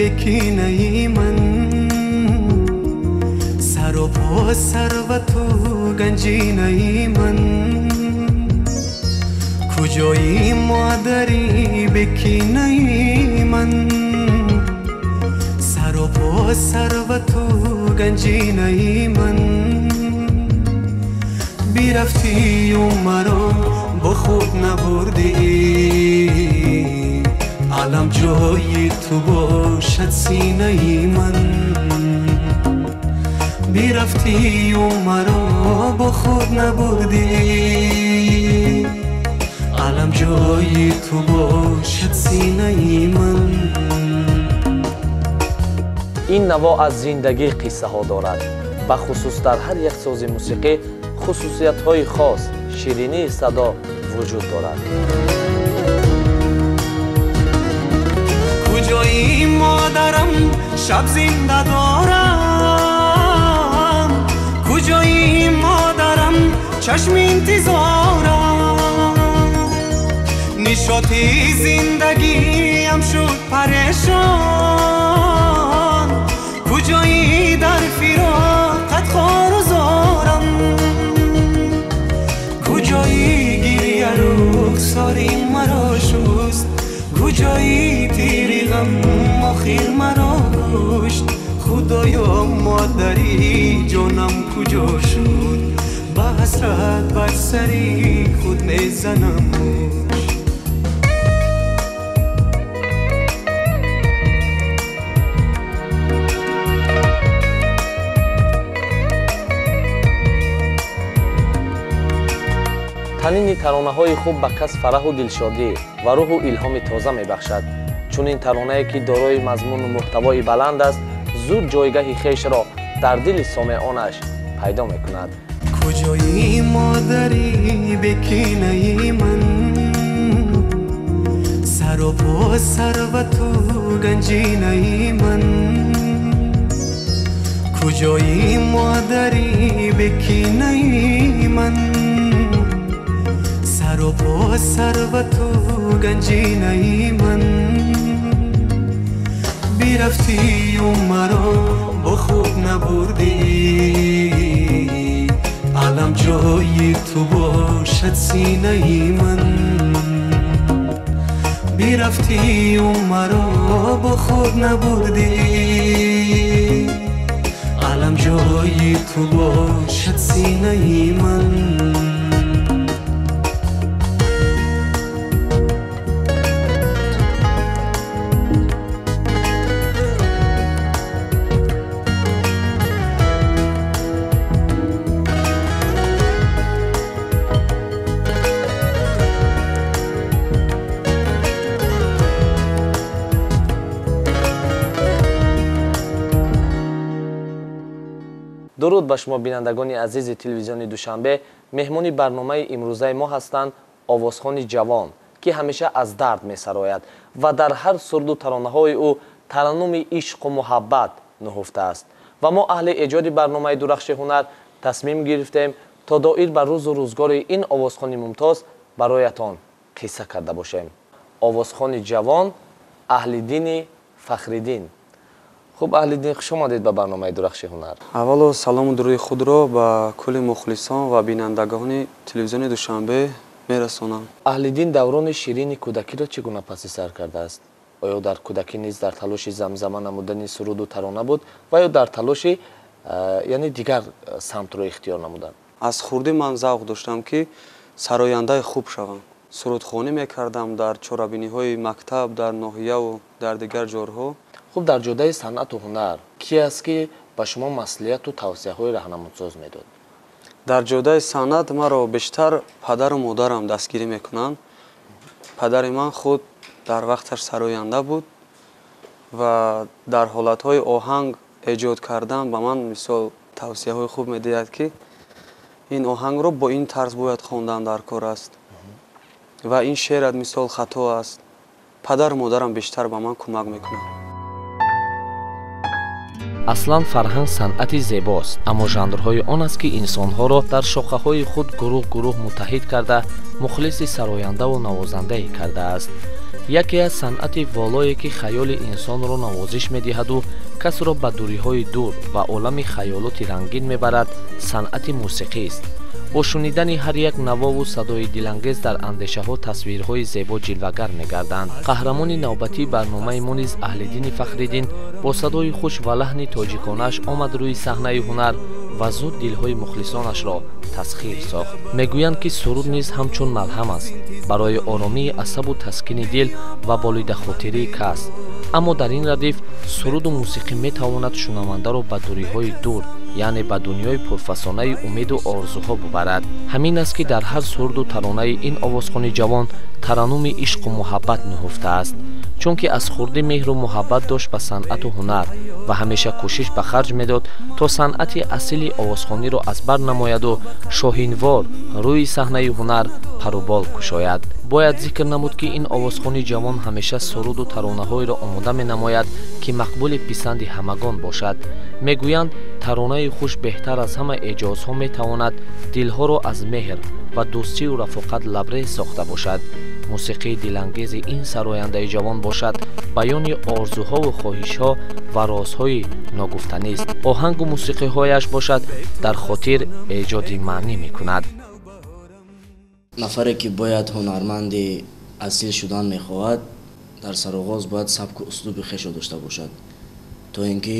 бекинаи ман, сару по сарвату ганҷинаи ман. Куҷои модари бекинаи ман, сару по сарвату ганҷинаи ман. Бирафтию маро бо худ набурдӣ, алам ҷои ту бошад синаи ман. Бирафтию маро бо худ набурдӣ, алам ҷои ту бошад синаи ман. Ин наво аз зиндагӣ қиссаҳо дорад. Бахусус дар ҳар як сози мусиқӣ хусусиятҳои хос, ширинии садо вуҷуд дорад. Куҷои модарам шаб зинда дорам, куҷои модарам чашми интизорам. Нишоти зиндагиам шуд парешон, куҷои дар фироқат хору зорам. Куҷои гиря рухсори маро шуст, куҷои тири ғам охир маро кушт. Худоё модари ҷонам куҷо шуд, ба ҳасрат бар сари худ мезанам мушт. Танини таронаҳои хуб ба кас фараҳу дилшодӣ ва рӯҳу илҳоми тоза мебахшад. Чунин таронае ки дорои мазмуну муҳтавои баланд аст, зуд ҷойгаҳи хешро дар дили сомеъонаш пайдо мекунад. Куҷои модари бекинаи ман, сару по сарвату ганҷинаи ман. Куҷои модари бекинаи ман, сару по сарвату ганҷинаи ман. Бирафтию маро бо худ набурдӣ, алам ҷои ту бошад синаи ман. Бирафтию маро бо худ набурдӣ, алам ҷои ту бошад синаи ман. Дуруд ба шумо бинандагони азизи телевизиони Душанбе. Меҳмони барномаи имрӯзаи мо ҳастанд овозхони ҷавон, ки ҳамеша аз дард месарояд ва дар ҳар сурду таронаҳои ӯ тараннуми ишқу муҳаббат нуҳуфта аст. Ва мо аҳли эҷоди барномаи Дурахши ҳунар тасмим гирифтем то доир ба рӯзу рӯзгори ин овозхони мумтоз бароятон қисса карда бошем. Овозхони ҷавон Аҳлиддини Фахриддин. Хуб, Аҳлиддин, хуш омадед ба барномаи Дурахши ҳунар. Аввало салому дуруди худро ба кулли мухлисон ва бинандагони телевизиони Душанбе мерасонам. Аҳлиддин даврони ширини кӯдакиро чӣ гуна паси сар кардааст? Оё дар кӯдакӣ низ дар талоши замзама намудани суруду тарона буд ва ё дар талоши яъне дигар самтро ихтиёр намуданд? Аз хурдӣ ман завқ доштам, ки сарояндаи хуб шавам. Сурудхонӣ мекардам дар чорабиниҳои мактаб, дар ноҳияву дар дигар ҷорҳо. Хуб, дар ҷодаи санъату ҳунар ки аст, ки ба шумо маслиҳату тавсияҳои раҳнамудсоз медод? Дар ҷодаи санъат маро бештар падару модарам дастгирӣ мекунанд. Падари ман худ дар вақташ сароянда буд ва дар ҳолатҳои оҳанг эҷод кардан ба ман мисол тавсияҳои хуб медиҳад, ки ин оҳангро бо ин тарз бояд хондан дар кор аст ва ин шеърат мисол хато аст. Падару модарам бештар ба ман кӯмак мекунанд. Аслан фарҳанг санъати зебост, аммо жанрҳои он аст, ки инсонҳоро дар шохаҳои худ гурӯҳ гурӯҳ муттаҳид карда, мухлиси сарояндаву навозандае кардааст. Яке аз санъати волое ки хаёли инсонро навозиш медиҳаду касро ба дуриҳои дур ва олами хаёлоти рангин мебарад, санъати мусиқист. Бо шунидани ҳар як навову садои дилангез дар андешаҳо тасвирҳои зебо ҷилвагар мегарданд. Қаҳрамони навбатии барномаи мо низ Аҳлиддини Фахриддин бо садои хуш ва лаҳни тоҷиконааш омад рӯи саҳнаи ҳунар ва зуд дилҳои мухлисонашро тасхир сохт. Мегӯянд, ки суруд низ ҳамчун малҳам аст барои оромии асабу таскини дил ва болидахотирии кас. Аммо дар ин радиф суруду мусиқӣ метавонад шунавандаро ба дуриҳои дур, яъне ба дунёи пурфасонаи умеду орзуҳо бубарад. Ҳамин аст, ки дар ҳар суруду таронаи ин овозхони ҷавон тараннуми ишқу муҳаббат нуҳуфтааст, чунки аз хурдӣ меҳру муҳаббат дошт ба санъату ҳунар ва ҳамеша кӯшиш ба харҷ медод, то санъати асили овозхониро аз бар намояду шоҳинвор рӯи саҳнаи ҳунар парубол кушояд. Бояд зикр намуд, ки ин овозхони ҷавон ҳамеша суруду таронаҳоеро омода менамояд, ки мақбули писанди ҳамагон бошад. Мегӯянд, таронаи хуш беҳтар аз ҳама эҷозҳо метавонад дилҳоро аз меҳр ва дӯстию рафоқат лабрез сохта бошад. Мусиқии дилангези ин сарояндаи ҷавон бошад баёни орзуҳову хоҳишҳо ва розҳои ногуфтанист. Оҳангу мусиқиҳояш бошад дар хотир эҷоди маънӣ мекунад. Нафаре ки бояд ҳунарманди асил шудан мехоҳад, дар сароғоз бояд сабку услуби хешро дошта бошад, то ин ки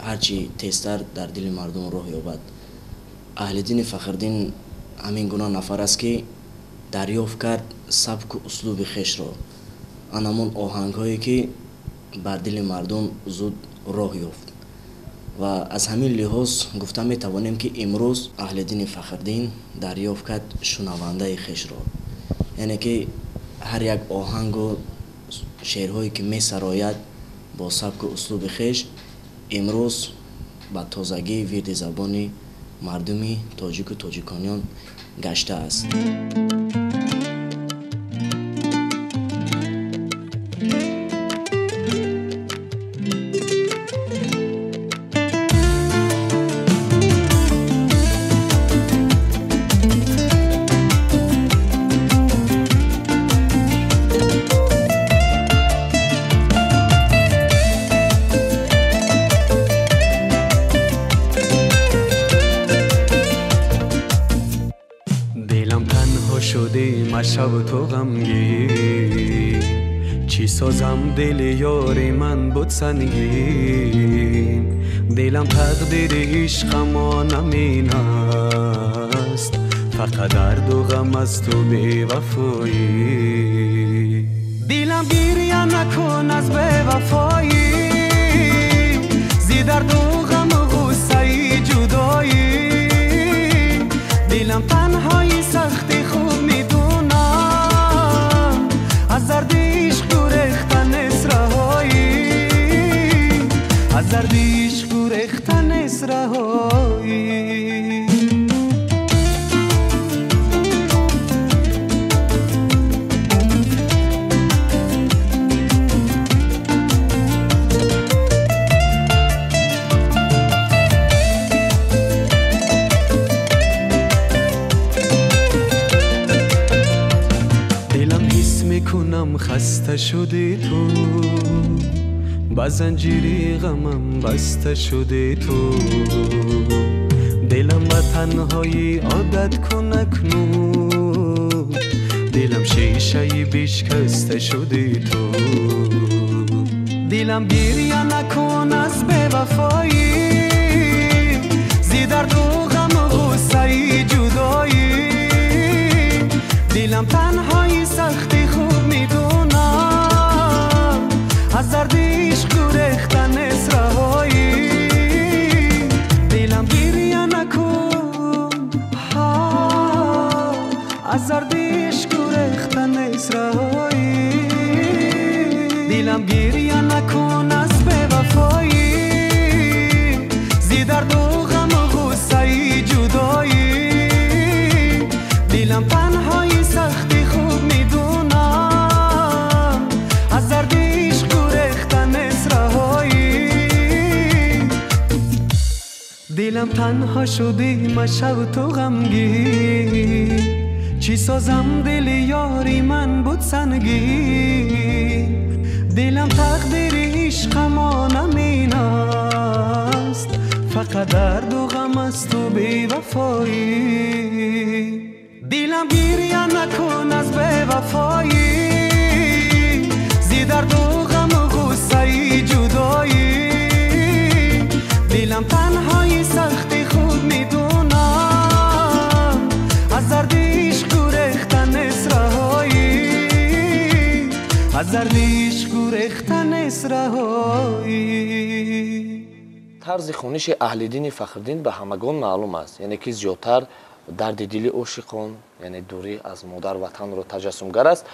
ҳарчи тезтар дар дили мардум роҳ ёбад. Аҳлиддини Фахриддин ҳамин гуна нафар аст, ки дарёфт кард сабку услуби хешро, анамон оҳангҳое ки бар дили мардум зуд роҳ ёфт. Ва аз ҳамин лиҳоз гуфта метавонем, ки имрӯз Аҳлиддини Фахриддин дарёфт кард шунавандаи хешро, яъне ки ҳар як оҳангу шеърҳое ки месарояд бо сабку услуби хеш, имрӯз ба тозагӣ вирди забони мардуми тоҷику тоҷикониён гаштааст. Машав ту ғамгин, чӣ созам дили ёри ман буд сангин. Дилам тақдири ишқамон амин аст, фақат дарду ғам аз ту бевафоӣ. Дилам гиря накун аз бевафоӣ, зи дарду ғаму ғуссаи ҷудоӣ. Дилам танҳои сахти хуб медонам, аз дарди ишқ гурехта нест раҳоӣ, аз дарди ишқ гурехта нест раҳоӣ. Хаста шуди ту, ба занҷири ғамам баста шуди ту. Дилам ба танҳоӣ одат кун акнун, дилам шишаи бишкаста шуди ту. Дилам гиря накун аз бевафоӣ, зи дарду ғаму ғуссаи ҷудоӣ. Дилам танҳои сахти хуб медонам, аз дарди ишқ гурехта нест раҳоӣ. Дилам гиря накун, аз дарди ишқ гурехта нест раҳоӣ. Дилам гиря накун аз бевафоӣ, зи дарду ғаму ғуссаи ҷудоӣ. Дилам танҳои сахти хуб медонам, аз дарди ишқ гурехта нест раҳоӣ. Дилам танҳо шудӣ, машав ту ғамгин, чӣ созам дили ёри ман буд сангин. Дилам тақдири ишқамон амин аст, фақат дарду ғам асту бевафоӣ. Дилам гиря накун аз бевафоӣ, зи дарду ғаму ғуссаи ҷудоӣ. Дилам танҳои сахти худ медонам, аз дарди ишқ гурехта нест раҳоӣ, аз дарди ишқ гурехта нест раҳоӣ. Тарзи хониши Аҳлиддини Фахриддин ба ҳамагон маълум аст, яъне ки зиёдтар дарди дили ошиқон, яъне дурӣ аз модар ватанро таҷассумгар аст.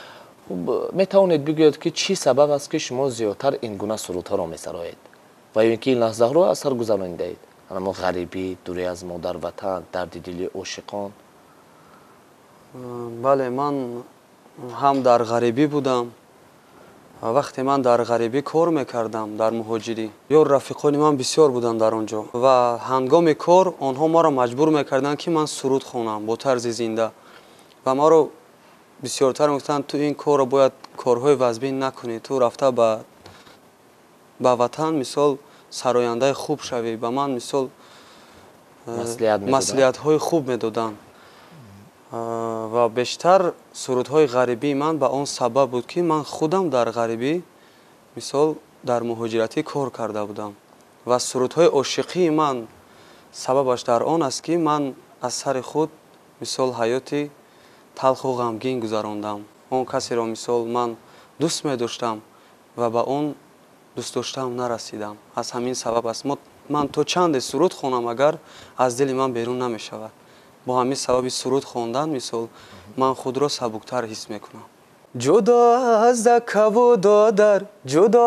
Хуб, метавонед бигӯед, ки чӣ сабаб аст, ки шумо зиёдтар ин гуна сурудҳоро месароед ва ё ин ки ин лаҳзаҳоро аз сар гузаронидаед? Анамо ғарибӣ, дурӣ аз модар ватан, дарди дили ошиқон. Бале, ман ҳам дар ғарибӣ будам. Вақте ман дар ғарибӣ кор мекардам, дар муҳоҷирӣ, ё рафиқони ман бисёр буданд дар он ҷо ва ҳангоми кор онҳо маро маҷбур мекарданд, ки ман суруд хонам бо тарзи зинда, ва маро бисёртар мегуфтанд, ту ин корро бояд корҳои вазбин накунӣ, ту рафта ба ватан мисол сарояндаи хуб шавӣ. Ба ман мисол маслиҳатҳои хуб медоданд ва бештар сурудҳои ғарибии ман ба он сабаб буд, ки ман худам дар ғарибӣ мисол дар муҳоҷиратӣ кор карда будам ва сурудҳои ошиқии ман сабабаш дар он аст, ки ман аз сари худ мисол ҳаёти талху ғамгин гузарондам. Он касеро мисол ман дӯст медоштам ва ба он дӯст доштаам нарасидам. Аз ҳамин сабаб аст, ман то чанде суруд хонам, агар аз дили ман берун намешавад. Бо ҳамин сабаби суруд хондан мисол ман худро сабуктар ҳис мекунам. Ҷудо аз акаву додар, ҷудо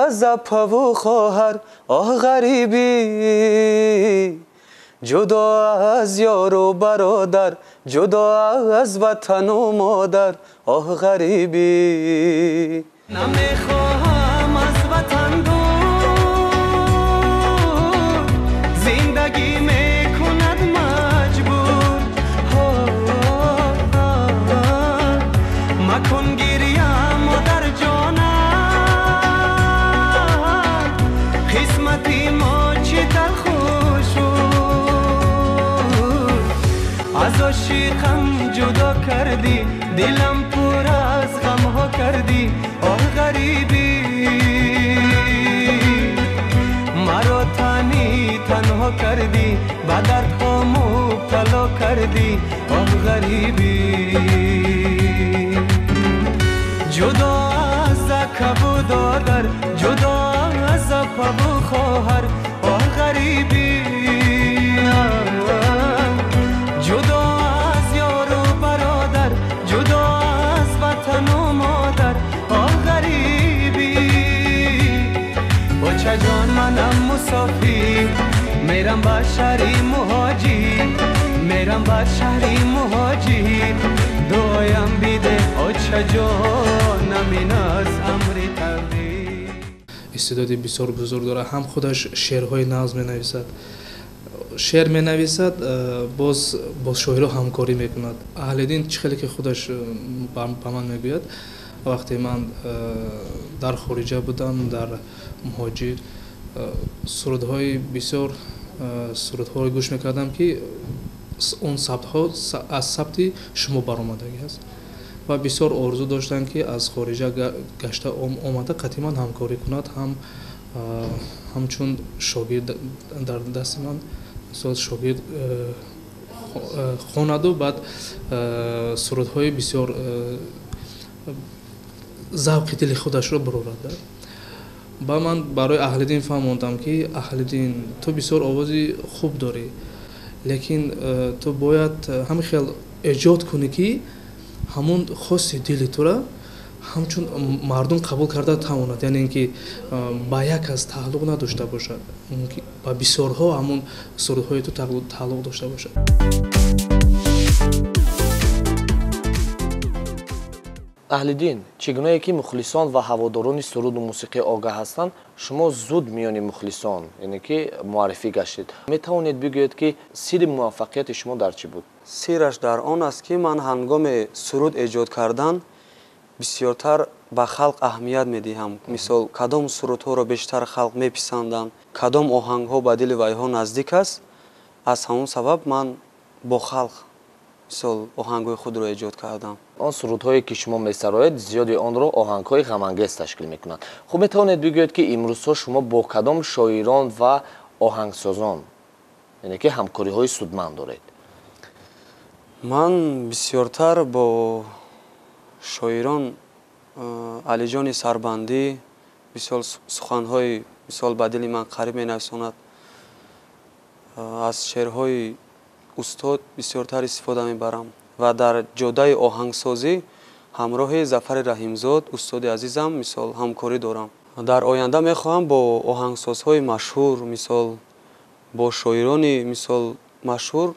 аз апаву хоҳар, оҳ ғарибӣ. Ҷудо аз ёру бародар, ҷудо аз ватану модар, оҳ ғарибӣ. Намехоҳам аз ватан дур, зиндагӣ мекунад маҷбур. Макун гиря модарҷонам, қисмати мо чӣ талху шуд. Аз ошиқам ҷудо кардӣ, дилам пур аз ғамҳо кардӣ, оҳ ғарибӣ. Маро тани танҳо кардӣ, ба дардҳо мубтало кардӣ, оҳ ғарибӣ. Ҷудо аз акаву додар, ҷудо аз апаву хоҳар, оҳ ғарибӣ. Ҷудо аз ёру бародар, ҷудо аз ватану модар, оҳ ғарибӣ. Очаҷон, манам мусофир, мерам ба шаҳри муҳоҷир, мерам ба шаҳри муҳоҷир. Дуоям биде очаҷон, амин аз амри тақдир. Истеъдоди бисёр бузург дорад, ҳам худаш шеърҳои нағз менависад, шеър менависад, боз бо шоиро ҳамкорӣ мекунад. Аҳлиддин чӣ хеле ки худаш ба ман мегӯяд, вақте ман дар хориҷа будам, дар муҳоҷир, сурудҳои бисёр сурудҳоро гӯш мекардам, ки он сабтҳо аз сабти шумо баромадагӣ аст ва бисёр орзу доштам, ки аз хориҷа гашта омада қатъиман ҳамкорӣ кунад, ҳамчун шогирд дар дасти ман мисол шогирд хонаду баъд сурудҳои бисёр завқи дили худашро бурорад. Ба ман барои Аҳлиддин фаҳмондам, ки Аҳлиддин, ту бисёр овози хуб дорӣ, лекин ту бояд ҳамин хел эҷод кунӣ, ки ҳамон хоси дили тура ҳамчун мардум қабул карда тавонад, яъне ин ки ба як кас тааллуқ надошта бошад, ба бисёрҳо ҳамон сурудҳои ту тааллуқ дошта бошад. Аҳлиддин, чӣ гунае ки мухлисон ва ҳаводорони суруду мусиқӣ огаҳ ҳастанд, шумо зуд миёни мухлисон, яъне ки муаррифӣ гаштед. Метавонед бигӯед, ки сирри муваффақияти шумо дар чӣ буд? Сирраш дар он аст, ки ман ҳангоми суруд эҷод кардан Бисёртар ба халқ аҳамият медиҳам. Мисол, кадом сурудҳоро бештар халқ меписанданд, кадом оҳангҳо ба дили вайҳо наздик аст, аз ҳамон сабаб ман бо халқ мисол оҳангҳои худро эҷод кардам. Он сурудҳое ки шумо месароед, зиёди онро оҳангҳои ғамангез ташкил мекунанд. Хуб, метавонед бигӯед ки имрӯзҳо шумо бо кадом шоирон ва оҳангсозон, яъне ки ҳамкориҳои судманд доред? Ман бисёртар бо шоирон Алиҷони Сарбандӣ, мисол суханҳои мисол ба дили ман қариб менависонад. Аз шеърҳои устод бисёртар истифода мебарам ва дар ҷодаи оҳангсозӣ ҳамроҳи Зафари Раҳимзод, устоди азизам, мисол ҳамкорӣ дорам. Дар оянда мехоҳам бо оҳангсозҳои машҳур, мисол бо шоирони мисол машҳур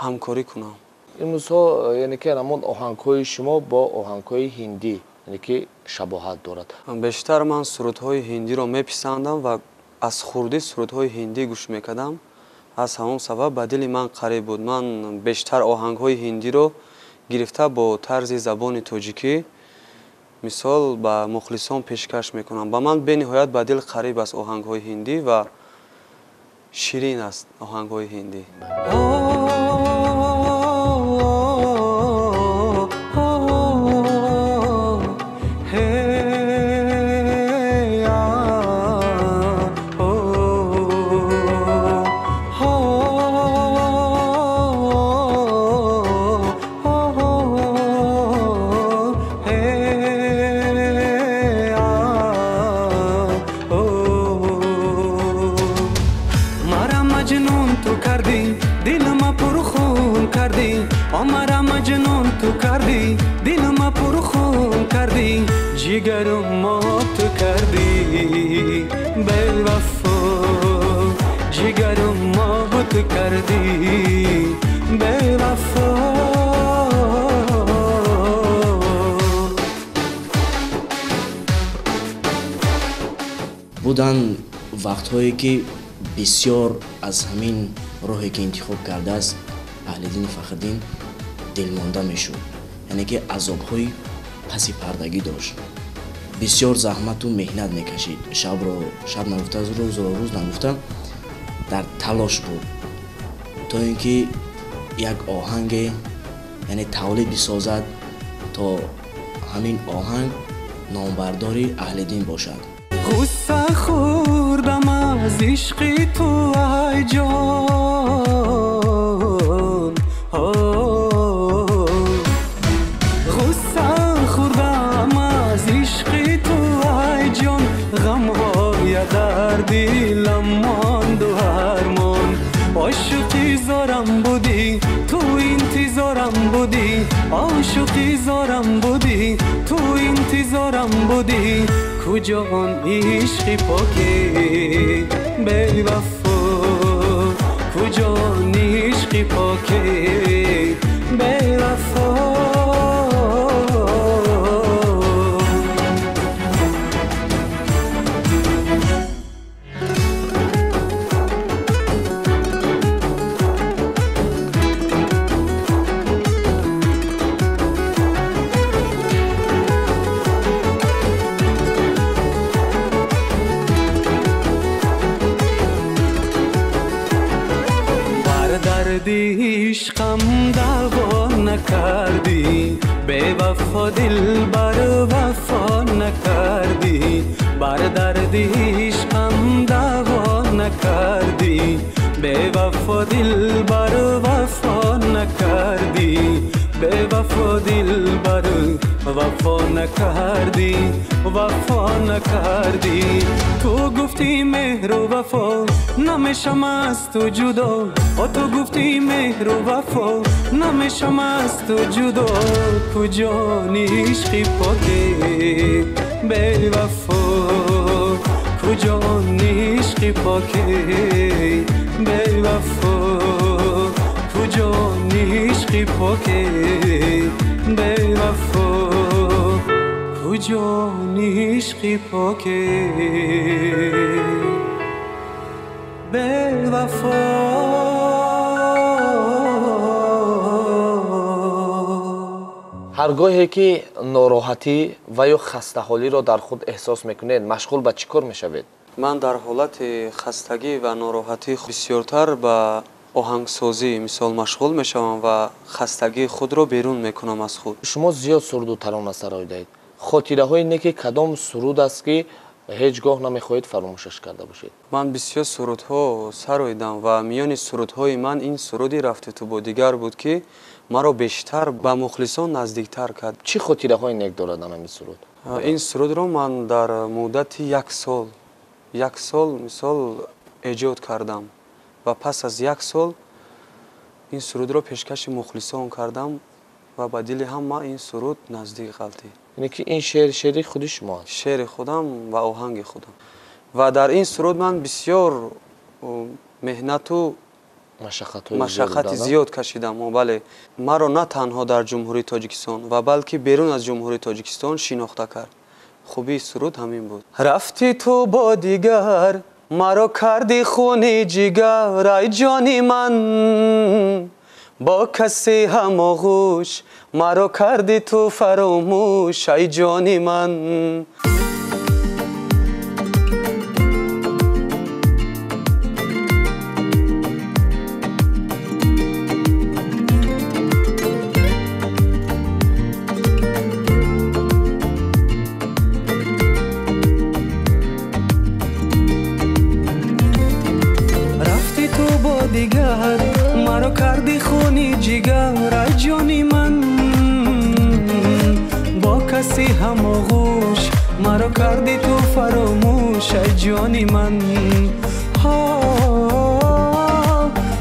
ҳамкорӣ кунам. Имрӯзҳо яъне ки ҳамон оҳангҳои шумо бо оҳангҳои ҳиндӣ яъне ки шабоҳат дорад. Бештар ман сурудҳои ҳиндиро меписандам ва аз хурдӣ сурудҳои ҳиндӣ гӯш мекардам. Аз ҳамон сабаб ба дили ман қариб буд. Ман бештар оҳангҳои ҳиндиро гирифта бо тарзи забони тоҷикӣ мисол ба мухлисон пешкаш мекунам. Ба ман бениҳоят ба дил қариб аст оҳангҳои ҳиндӣ ва ширин аст оҳангҳои ҳиндӣ. Jigarum mot kardi bevafo, jigarum mot kardi bevafo. Будан вақтҳое ки бисёр аз ҳамин роҳе ки интихоб кардааст Аҳлиддини Фахриддин дилмонда мешуд, яъне ки азобҳои паси пардагӣ дошт. Бисёр заҳмату меҳнат мекашид, шабро шаб нагуфта, рӯзро рӯз нагуфта дар талош буд, то ин ки як оҳанге яъне тавлид бисозад, то ҳамин оҳанг номбардори Аҳлиддин бошад. Ғусса хӯрдам аз ишқи ту ай ҷон, ғусса хӯрдам аз ишқи ту ай ҷон, ғамҳоя дар дилам монду ҳармон. Ошиқи зорам будӣ, ту интизорам будӣ, ошиқи зорам будӣ, ту интизорам будӣ. Куҷо он ишқи поке бевафо, куҷо он ишқи поке бевафо. Ишқам даъво накардӣ, бевафо дилбар вафо накардӣ, бар дарди ишқам даъво накардӣ, бевафо дилбар вафо накардӣ, бевафо дилбар вафо накардӣ, вафо накардӣ. Ту гуфтӣ меҳру вафо намешам аз ту ҷудо, о ту гуфтӣ меҳру вафо намешам аз ту ҷудо. Куҷо ишқи поке бевафо, куҷо ишқи поке бевафо, куҷо ишқи поке бевафо, куҷо ишқи поке бевафо. Ҳаргоҳе ки нороҳатӣ ва ё хастаҳолиро дар худ эҳсос мекунед, машғул ба чӣ кор мешавед? Ман дар ҳолати хастагӣ ва нороҳатӣ бисёртар ба оҳангсозӣ мисол машғул мешавам ва хастагии худро берун мекунам аз худ. Шумо зиёд суруду тарона сароидаед. Хотираҳои неки кадом суруд аст, ки ҳеҷ гоҳ намехоҳед фаромӯшаш карда бошед? Ман бисёр сурудҳо сароидам ва миёни сурудҳои ман ин суруди «Рафти ту бо дигар» буд, ки маро бештар ба мухлисон наздиктар кард. Чӣ хотираҳои нек дорад ҳамин суруд? Ин сурудро ман дар муддати як сол мисол эҷод кардам ва пас аз як сол ин сурудро пешкаши мухлисон кардам ва ба дили ҳама ин суруд наздик ғалтид. Яъне ки ин шеър шеъри худи шумо аст? Шеъри худам ва оҳанги худам. Ва дар ин суруд ман бисёр меҳнату машаққати зиёд кашидам. Бале, маро на танҳо дар Ҷумҳурии Тоҷикистон ва балки берун аз Ҷумҳурии Тоҷикистон шинохта кард. Хубии суруд ҳамин буд. Рафти ту бо дигар, маро карди хуни ҷигар, ай ҷони ман, бо касе ҳамоғӯш, маро карди ту фаромӯш, ай ҷони ман. Рафти ту бо дигар, маро карди хуни ҷигар, ай ҷони ман, бо касе ҳамоғӯш, маро карди ту фаромӯш, ай ҷони ман.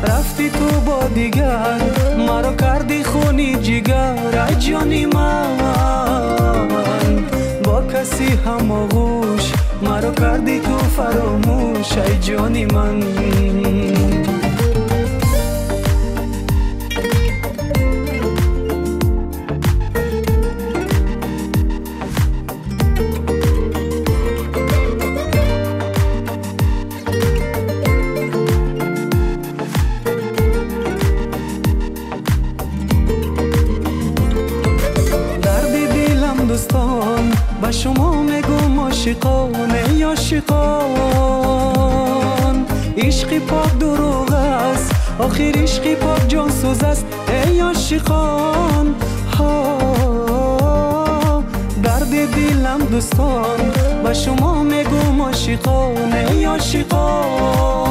Рафти ту бо дигар, маро карди хуни ҷигар, ай ҷони ман, бо касе ҳамоғӯш, маро карди ту фаромӯш, ай ҷони ман. Ба шумо мегӯм ошиқон, эй ошиқон, ишқи пок дурӯғ аст, охир ишқи пок ҷонсӯз аст, эй ошиқон. Дарди дилам дӯстон, ба шумо мегӯм ошиқон, эй ошиқон,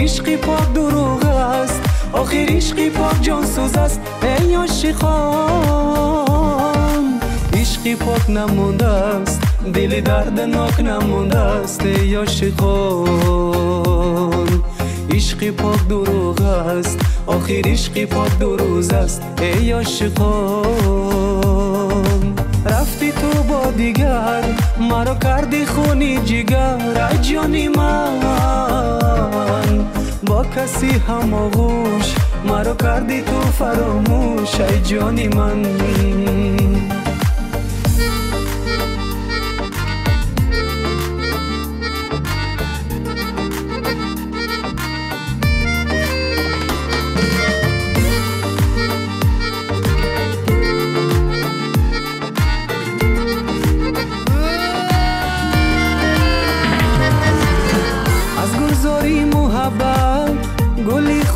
ишқи пок дурӯғ аст, охир ишқи пок ҷонсӯз аст, эй ошиқон. Ишқи пок намондааст, дили дарднок намондааст, эй ошиқон. Ишқи пок дурӯғ аст, охир ишқи пок дурӯз аст, эй ошиқон. Рафти ту бо дигар, маро карди хуни ҷигар, ай ҷони ман, бо касе ҳамоғӯш, маро карди ту фаромӯш, ай ҷони ман.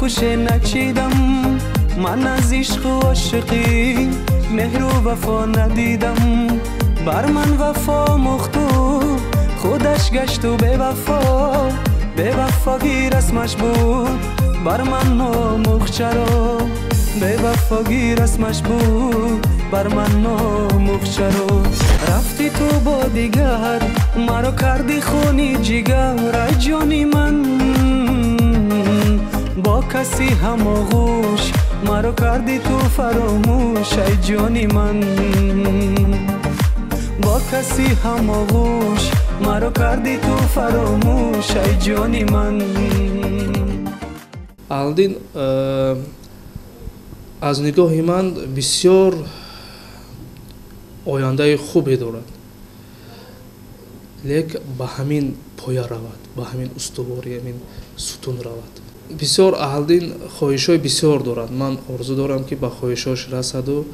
Хуше начидам, ман аз ишқу ошиқӣ меҳру вафо надидам. Бар ман вафо мухту худаш гашту бевафо, бевафогӣ расмаш буд, бар ман номухт чаро, бевафогӣ расмаш буд, бар ман номухт чаро. Рафти ту бо дигар, маро карди хуни ҷигар, ай ҷони ман, бо касе ҳамоғӯш, маро карди ту фаромӯш, ай ҷони ман. Бо касе ҳамоғӯш, маро карди ту фаромӯш, ай ҷони ман. Аҳлиддин аз нигоҳи ман бисёр ояндаи хубе дорад, лек ба ҳамин поя равад, ба ҳамин устувори ҳамин сутун равад. Бисёр Аҳлиддин хоҳишҳои бисёр дорад. Ман орзу дорам, ки ба хоҳишҳош расаду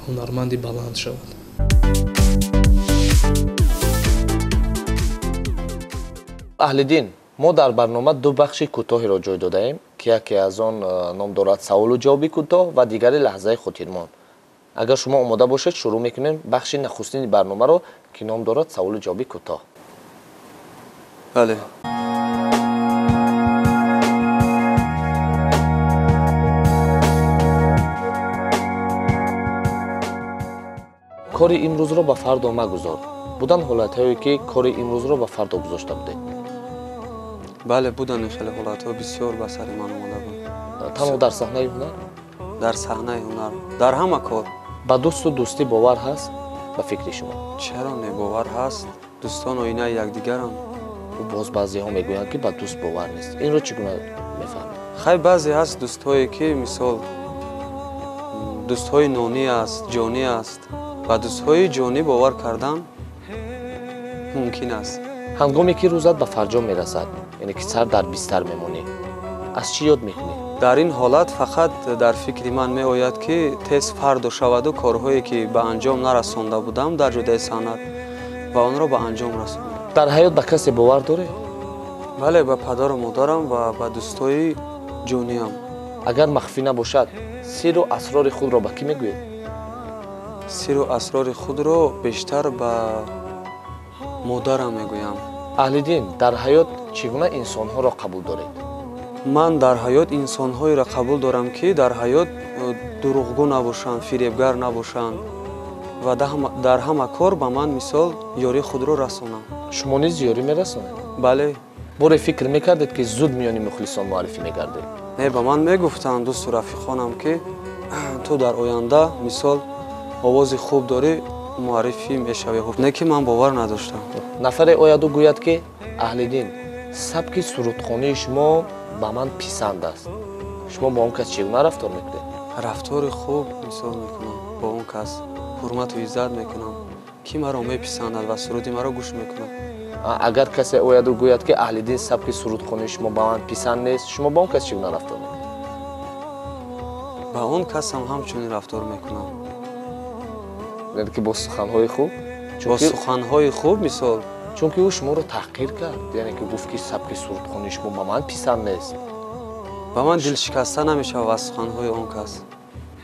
ҳунарманди баланд шавад. Аҳлиддин, мо дар барнома ду бахши кӯтоҳеро ҷой додаем, ки яке аз он ном дорад саволу ҷавоби кӯтоҳ ва дигаре лаҳзаи хотирмон. Агар шумо омода бошед, шурӯъ мекунем бахши нахустини барномаро, ки ном дорад саволу ҷавоби кӯтоҳ. Бале. Кори имрӯзро ба фардо магузор. Буданд ҳолатҳое, ки кори имрӯзро ба фардо гузошта будед? Бале, буданд хеле ҳолатҳо, бисёр ба сари ман омада буд. Танҳо дар саҳнаи ҳунар? Дар саҳнаи ҳунар, дар ҳама кор. Ба дӯсту дӯстӣ бовар ҳаст ба фикри шумо? Чаро не, бовар ҳаст. Дӯстон оинаи якдигаранд. Боз баъзеҳо мегӯянд, ки ба дӯст бовар нест. Инро чӣ гуна мефаҳмед? Хай, баъзе ҳаст дӯстҳое, ки мисол дӯстҳои нонӣ аст, ҷонӣ аст. Ба дӯстҳои ҷонӣ бовар кардан мумкин аст. Ҳангоме ки рӯзат ба фарҷом мерасад, яъне ки сар дар бистар мемонӣ, аз чӣ ёд мекунӣ? Дар ин ҳолат фақат дар фикри ман меояд, ки тез фардо шаваду корҳое, ки ба анҷом нарасонда будам дар ҷодаи санъат, ва онро ба анҷом расонам. Дар ҳаёт ба касе бовар доред? Бале, ба падару модарам ва ба дӯстои ҷониям. Агар махфӣ набошад, сиру асрори худро ба кӣ мегӯед? Сиру асрори худро бештар ба модарам мегӯям. Аҳлиддин, дар ҳаёт чӣ гуна инсонҳоро қабул доред? Ман дар ҳаёт инсонҳоеро қабул дорам, ки дар ҳаёт дурӯғгӯ набошанд, фиребгар набошанд ва дар ҳама кор ба ман мисол ёрии худро расонанд. Шумо низ ёрӣ мерасонед? Бале. Боре фикр мекардед, ки зуд миёни мухлисон муаррифӣ мегардед? Не, ба ман мегуфтанд дӯсту рафиқонам, ки ту дар оянда мисол овози хуб дорӣ, муаррифӣ мешавӣ. Не ки ман бовар надоштам. Нафаре ояду гӯяд, ки Аҳлиддин, сабки сурудхонии шумо ба ман писанд аст. Шумо бо он кас чӣ гуна рафтор мекунед? Рафтори хуб мисол мекунам бо он кас, ҳурмату иззат мекунам, ки маро меписандад ва суруди маро гӯш мекунад. Агар касе ояду гӯяд, ки Аҳлиддин, сабки сурудхонии шумо ба ман писанд нест, шумо бо он кас чӣ гуна рафтор мекунед? Ба он касам ҳамчунин рафтор мекунам. Яъне ки бо суханҳои хуб? Бо суханҳои хуб мисол. Чунки ӯ шуморо таҳқир кард, яъне ки гуфт, ки сабки сурудхонии шумо ба ман писанд нест. Ба ман дилшикаста намешавад аз суханҳои он кас.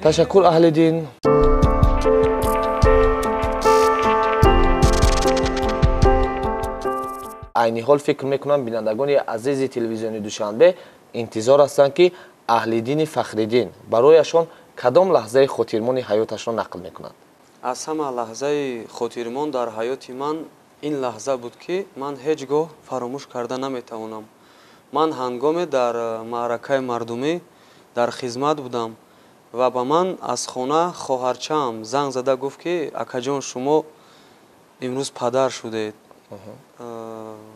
Ташаккур, Аҳлиддин. Айни ҳол фикр мекунам, бинандагони азизи телевизиони Душанбе интизор ҳастанд, ки Аҳлиддини Фахриддин барояшон кадом лаҳзаи хотирмони ҳаёташро нақл мекунад. Аз ҳама лаҳзаи хотирмон дар ҳаёти ман ин лаҳза буд, ки ман ҳеҷ гоҳ фаромӯш карда наметавонам. Ман ҳангоме дар маъракаи мардумӣ дар хизмат будам ва ба ман аз хона хоҳарчаам занг зада гуфт, ки акаҷон, шумо имрӯз падар шудед.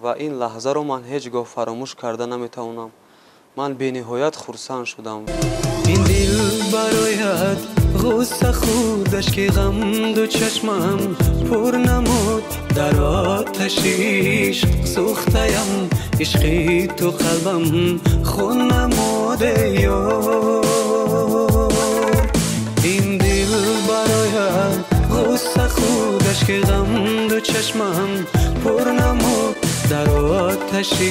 Ва ин лаҳзаро ман ҳеҷ гоҳ фаромӯш карда наметавонам. Ман бениҳоят хурсанд шудам. Ин дил барояд ғусса хӯрдаш, ки ғам ду чашмам пур намуд, дар оташи ишқ сӯхтаям, ишқи ту қалбам хун намуд, эй ёр. Ин дил барояд ғусса хӯрдаш, ки ғам ду чашмам пур намуд, дар оташи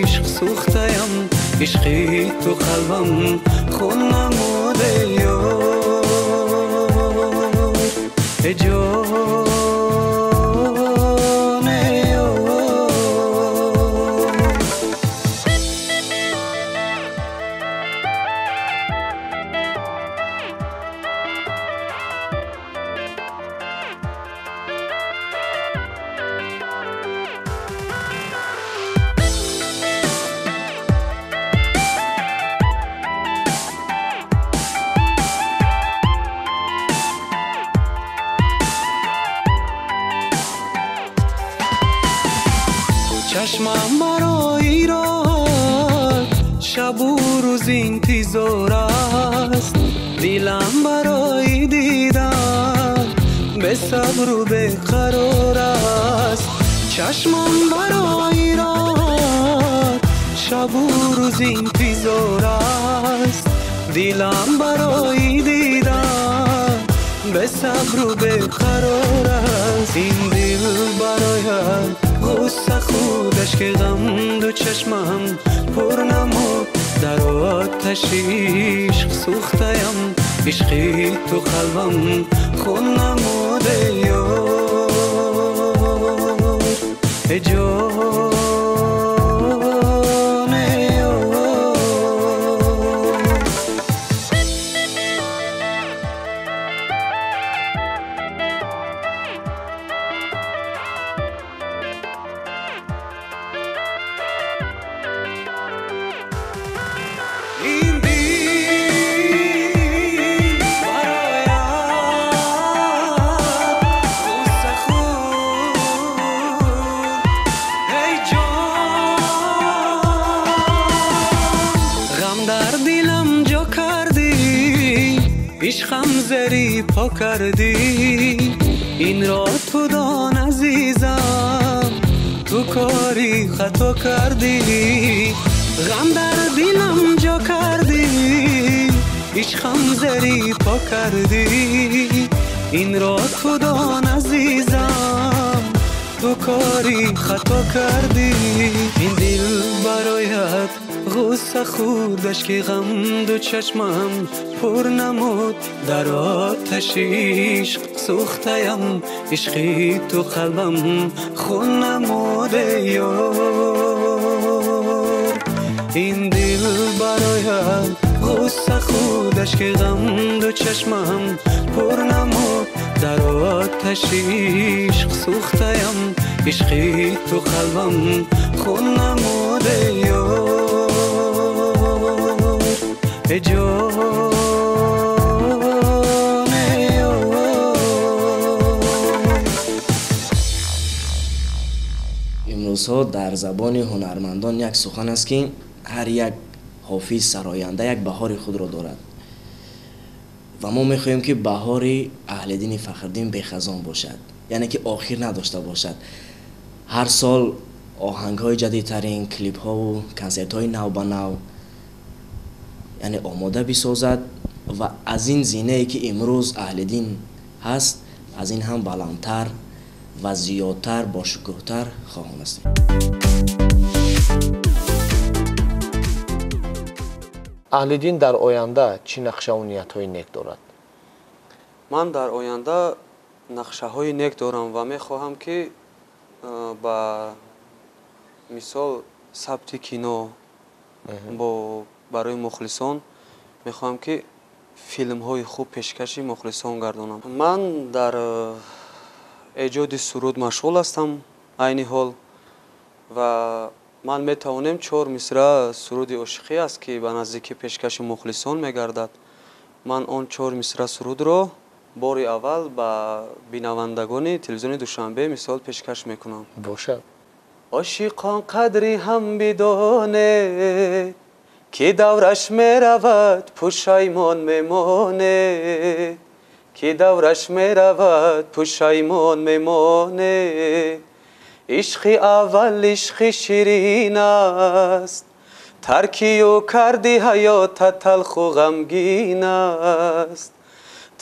ишқ сӯхтаям, ишқи ту қалбам хун намуд, эй ёр. Эй ҷон, эй ёр. Чашмам барои роҳат шабу рӯз интизор аст, дилам барои дидан бесабру беқарор аст. Чашмам барои роҳат Шабу рӯз интизор аст дилам барои дидан, бесабру беқарор аст. Ин дил барояд ғусса хӯрдаш, ки ғам ду чашмам пур намуд. Дар оташи ишқ сӯхтаям, ишқи ту қалбам хун намуд. Эй ёр, эй ҷон. Ишқам зери по кардӣ, инро ту дон азизам, ту кори хато кардӣ. Ғам дар дилам ҷо кардӣ, ишқам зери по кардӣ, инро ту дон азизам, ту кори хато кардӣ. Ин дил барояд ғусса хӯрдаш, ки ғам ду чашмам пур намуд. Дар оташи ишқ сӯхтаям, ишқи ту қалбам хун намуд. Эй ёр, ин дил барояд ғусса хӯрдаш, ки ғам ду чашмам пур намуд. Дар оташи ишқ сӯхтаям, ишқи ту қалбам хун намуд. Эй ёр, эй ҷон. Имрӯзҳо дар забони ҳунармандон як сухан аст, ки ҳар як ҳофиз сароянда як баҳори худро дорад ва мо мехоҳем, ки баҳори Аҳлиддини Фахриддин бехазон бошад, яъне ки охир надошта бошад. Ҳар сол оҳангҳои ҷадидтарин, клипҳову консертҳои навбанав яъне омода бисозад ва аз ин зинае, ки имрӯз Аҳлиддин ҳаст, аз ин ҳам баландтар ва зиёдтар, бошукӯҳтар хоҳон ҳастем. Аҳлиддин дар оянда чӣ нақшаву ниятҳои нек дорад? Ман дар оянда нақшаҳои нек дорам ва мехоҳам, ки ба мисол сабти кино бо барои мухлисон мехоҳам, ки филмҳои хуб пешкаши мухлисон гардонам. Ман дар эҷоди суруд машғул ҳастам айни ҳол ва ман метавонем 4 мисра суруди ошиқӣ аст, ки ба наздикӣ пешкаши мухлисон мегардад. Ман он 4 мисра сурудро бори аввал ба бинавандагони телевизиони Душанбе мисол пешкаш мекунам. Бошад. Ошиқон қадри ҳам бидонед, ки давраш меравад, пушаймон мемонед, ки давраш меравад, пушаймон мемонед. Ишқи аввал ишқи ширин аст, тарки ӯ карди ҳаёта талху ғамгин аст,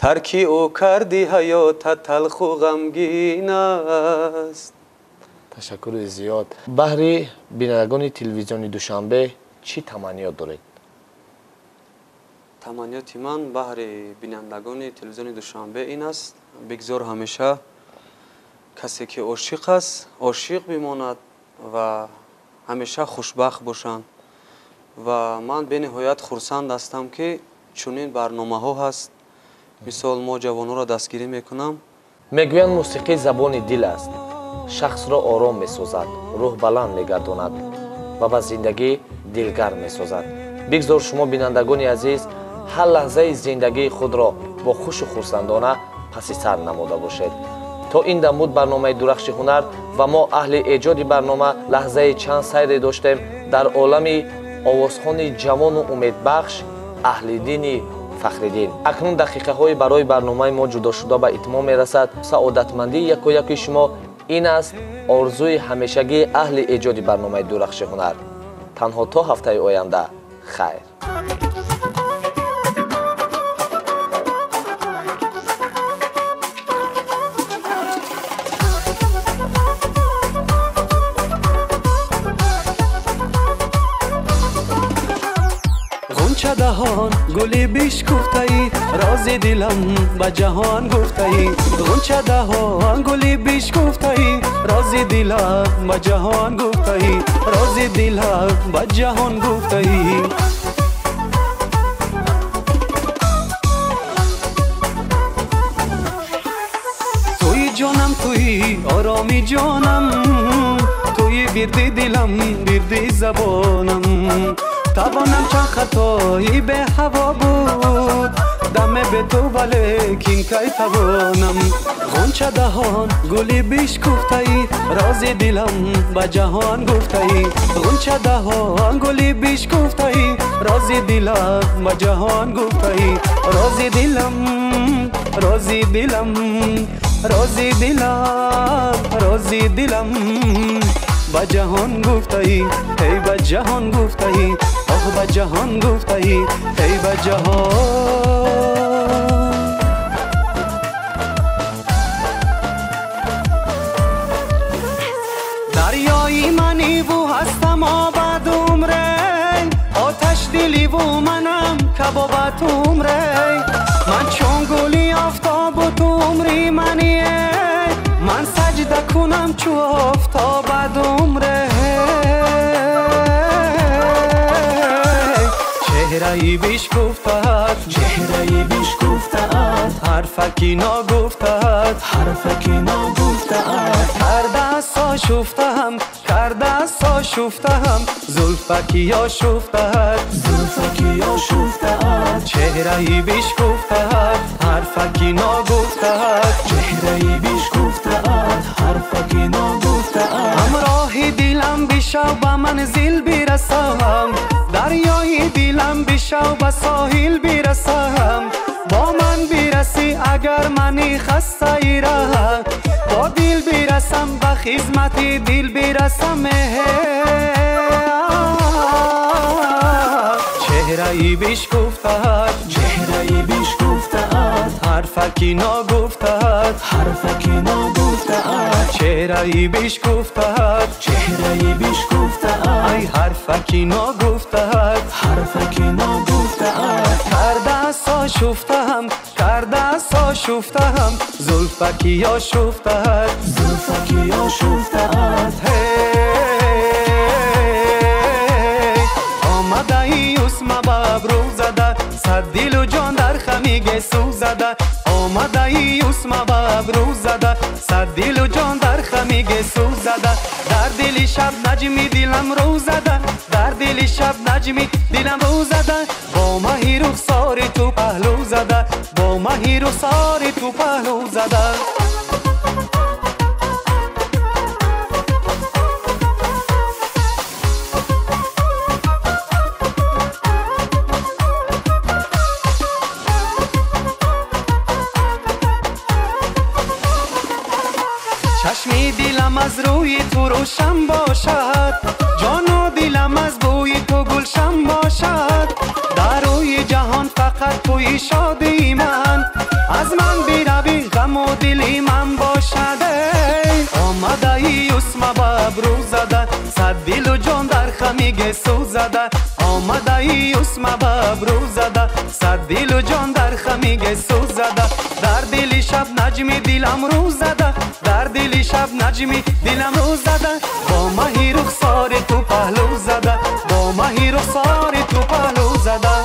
тарки ӯ карди ҳаёта талху ғамгин аст. Ташаккури зиёд. Баҳри бинандагони телевизиони Душанбе чӣ таманниёт доред? Таманниёти ман баҳри бинандагони телевизиони Душанбе ин аст: бигзор ҳамеша касе, ки ошиқ аст, ошиқ бимонад ва ҳамеша хушбахт бошанд. Ва ман бениҳоят хурсанд ҳастам, ки чунин барномаҳо ҳаст. Мисол мо ҷавонҳоро дастгирӣ мекунам. Мегӯянд мусиқӣ забони дил аст, шахсро ором месозад, рӯҳ баланд мегардонад ва ба зиндагӣ дилгарм месозад. Бигзор шумо бинандагони азиз ҳар лаҳзаи зиндагии худро бо хушу хурсандона паси сар намуда бошед. То ин дам буд барномаи Дурахши ҳунар ва мо аҳли эҷоди барнома лаҳзаи чанд сайре доштем дар олами овозхони ҷавону умедбахш Аҳлиддини Фахриддин. Акнун дақиқаҳои барои барномаи мо ҷудошуда ба итмом мерасад. Саодатмандии якояки шумо ин аст орзуи ҳамешагии аҳли эҷоди барномаи Дурахши ҳунар. Танҳо то ҳафтаи оянда хайр. Даҳон гули бишкуфтаӣ, рози дилам ба ҷаҳон гуфтаӣ. Ғунча даҳон гули бишкуфтаӣ, рози дилам ба ҷаҳон гуфтаӣ, рози дилам ба ҷаҳон гуфтаӣ. Туи ҷонам, туи ороми ҷонам, туи вирди дилам, вирди забонам. Тавонам чанд хатои беҳаво буд, даме бе ту, валекин кай тавонам. Ғунча даҳон гули бишкуфтаӣ, рози дилам ба ҷаҳон гуфтаӣ. Ғунча даҳон гули бишкуфтаӣ, рози дилам ба ҷаҳон гуфтаӣ. Рози дилам, рози дилам, рози дилам, рози дилам ба ҷаҳон гуфтаӣ, эй ба ҷаҳон гуфтаӣ, оҳ ба ҷаҳон гуфтаӣ, эй ба ҷаҳон. Дарёи маниву ҳастам обад умре, оташ диливу манам кабобат умре. Ман чун гули офтобу ту умри мание, ман саҷда кунам чу офтобад умре. Чеҳраи бишкуфтаат, чеҳраи бишкуфтаат, ҳарфаки ногуфтаат, ҳарфаки ногуфтаат. Карда сошуфтаам, карда сошуфтаам, зулфаки ошуфтаат, зулфаки ошуфтаат. Чеҳраи бишкуфтаат, ҳарфаки ногуфтаат, чеҳраи бишкуфтаат, ҳарфаки ногуфтаат. Ҳамроҳи дилам бишав, ба манзил бирасам, дарёи дилам бишав, ба соҳил бирасам. Бо ман бирасӣ агар мани хастаи раҳ, бо дил бирасам, ба хизмати дил бирасам. Чеҳраи бишкуфтаат, чеҳраи бишкуфтаат, ҳарфаки ногуфтаат, ҳарфаки ногуфтаат. Чеҳраи бишкуфтаат, чеҳраи бишкуфтаат, ай ҳарфаки ногуфтаат, ҳарфаки ногуфтаат. Карда сошуфтаам, карда сошуфтаам, зулфаки ошуфтаат, зулфаки ошуфтаат. Омадаи усма ба абрӯ зада, сад дилу ҷон дар хами гесу зада. Омадаи усма ба абрӯ зада, сад дилу ҷон дар хами гесу зада. Дар дили шаб наҷми дилам рӯ зада, дар дили шаб наҷми дилам рӯ зада. Бо маҳи рухсори ту паҳлӯ зада, бо маҳи рухсори ту паҳлӯ зада. Чашми дилам аз рӯи ту рӯшан бошад, ҷону дилам аз бӯи ту гулшан бошад. Дар рӯи ҷаҳон фақат туи шодии ман, аз ман биравӣ ғаму дили ман бошад. Омадаи усма ба абрӯ зада, сад дилу ҷон дар хами гесу зада. Омадаи усма ба абрӯ зада, сад дилу ҷон дар хами гесу зада. Дар дили шаб наҷми дилам рӯ зада, дар дили шаб наҷми дилам рӯ зада. Бо маҳи рухсори ту паҳлӯ зада, бо маҳи рухсори ту паҳлӯ зада.